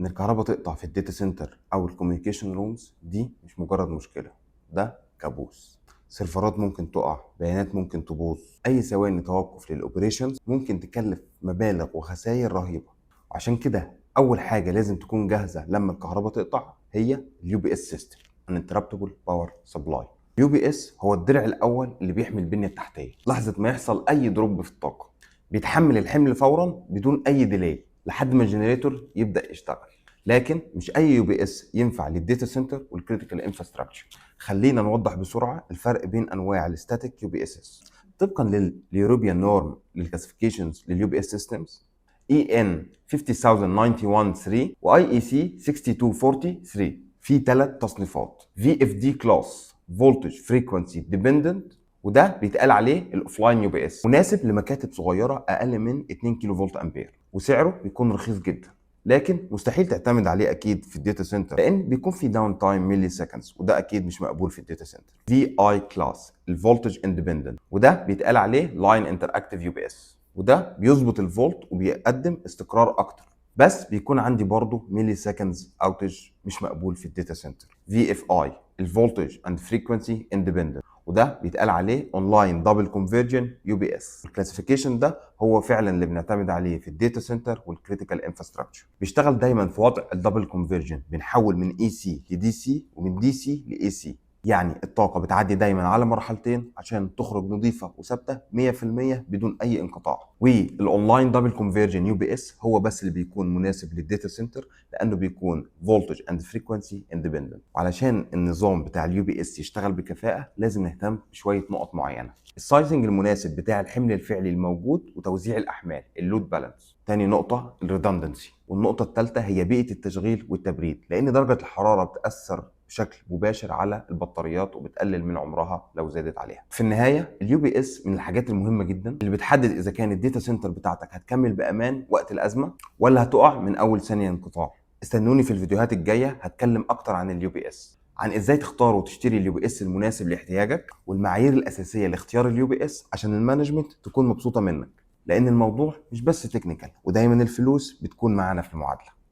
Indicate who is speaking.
Speaker 1: ان الكهرباء تقطع في ال data center او ال communication rooms دي مش مجرد مشكله، ده كابوس. سيرفرات ممكن تقع، بيانات ممكن تبوظ، اي ثواني توقف لل operations ممكن تكلف مبالغ وخسائر رهيبه. عشان كده اول حاجة لازم تكون جاهزة لما الكهرباء تقطع هي ال UPS system، uninterruptible power supply. UPS هو الدرع الاول اللي بيحمي البنية التحتية لحظة ما يحصل اي drop في الطاقه. بيتحمل الحمل فورا بدون اي delay لحد ما ال generator يبدا يشتغل. لكن مش اي UPS ينفع لل data center وال critical infrastructure. خلينا نوضح بسرعة الفرق بين انواع ال static UPS. طبقا لل European norm لل classifications لل UPS systems، EN 50091 3 و IEC 6243، في ثلاث تصنيفات: VFD class، voltage frequency dependent، وده بيتقال عليه ال offline UPS، مناسب لمكاتب صغيرة اقل من 2 كيلو فولت امبير وسعره بيكون رخيص جدا، لكن مستحيل تعتمد عليه اكيد في ال data center لان بيكون في downtime milliseconds، وده اكيد مش مقبول في ال data center. VI class، ال voltage independent، وده بيتقال عليه line interactive UPS، وده بيظبط الفولت وبيقدم استقرار اكتر، بس بيكون عندي برضه milliseconds outage مش مقبول في ال data center. VFI، ال voltage and frequency independent، وده بيتقال عليه online double conversion UPS. ال classification ده هو فعلا اللي بنعتمد عليه في ال data center وال critical infrastructure. بيشتغل دايما في وضع ال double conversion، بنحول من AC ل DC ومن DC ل AC، يعني الطاقة بتعدي دايما على مرحلتين عشان تخرج نظيفة وثابتة 100% بدون أي انقطاع. وال online double conversion UPS هو بس اللي بيكون مناسب لل data center لأنه بيكون voltage and frequency independent. وعلشان النظام بتاع ال UPS يشتغل بكفاءة لازم نهتم بشوية نقط معينة: ال sizing المناسب بتاع الحمل الفعلي الموجود وتوزيع الاحمال، ال load balance. تاني نقطة ال redundancy. والنقطة الثالثة هي بيئة التشغيل والتبريد، لان درجه الحرارة بتاثر بشكل مباشر على البطاريات وبتقلل من عمرها لو زادت عليها. في النهاية ال UPS من الحاجات المهمة جدا اللي بتحدد اذا كان ال data center بتاعتك هتكمل بامان وقت الازمة ولا هتقع من اول ثانية انقطاع. استنوني في الفيديوهات الجايه، هتكلم اكتر عن ال UPS، عن ازاي تختار وتشتري ال UPS المناسب لاحتياجك، والمعايير الاساسية لاختيار ال UPS عشان ال management تكون مبسوطة منك، لان الموضوع مش بس technical ودايما الفلوس بتكون معانا في المعادله.